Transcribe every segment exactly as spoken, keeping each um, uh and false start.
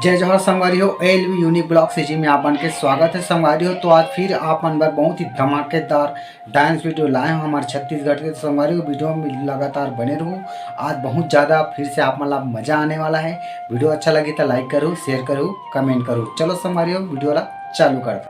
जय जोहार संगवारी हो, L V unique blog C G में आप मन के स्वागत है संगवारी हो। तो आज फिर आप मन बर बहुत ही धमाकेदार डांस वीडियो लाए हूँ हमारे छत्तीसगढ़ के। तो संगवारी हो, वीडियो में लगातार बने रहू, आज बहुत ज़्यादा फिर से आप मन ला मज़ा आने वाला है। वीडियो अच्छा लगी तो लाइक करू, शेयर करू, कमेंट करू। चलो संगवारी हो, वीडियो ला चालू कर।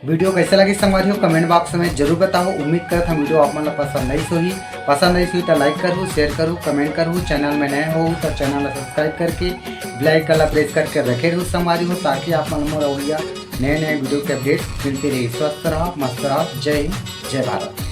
वीडियो कैसे लगी संगवारी हो, कमेंट बॉक्स में जरूर बताओ। उम्मीद करत हूँ वीडियो आप मन ला पसंद नहीं होही। पसंद नहीं होही तो लाइक करू, शेयर करू, कमेंट करू। चैनल में नए हो तो चैनल ला सब्सक्राइब करके बेल आइकन ला प्रेस करके रखे रहू संगवारी हो, ताकि आप मन मोर अवइया नए नए वीडियो के अपडेट मिलते रही। स्वस्थ रहा, मस्त रहा। जय हिंद, जय भारत।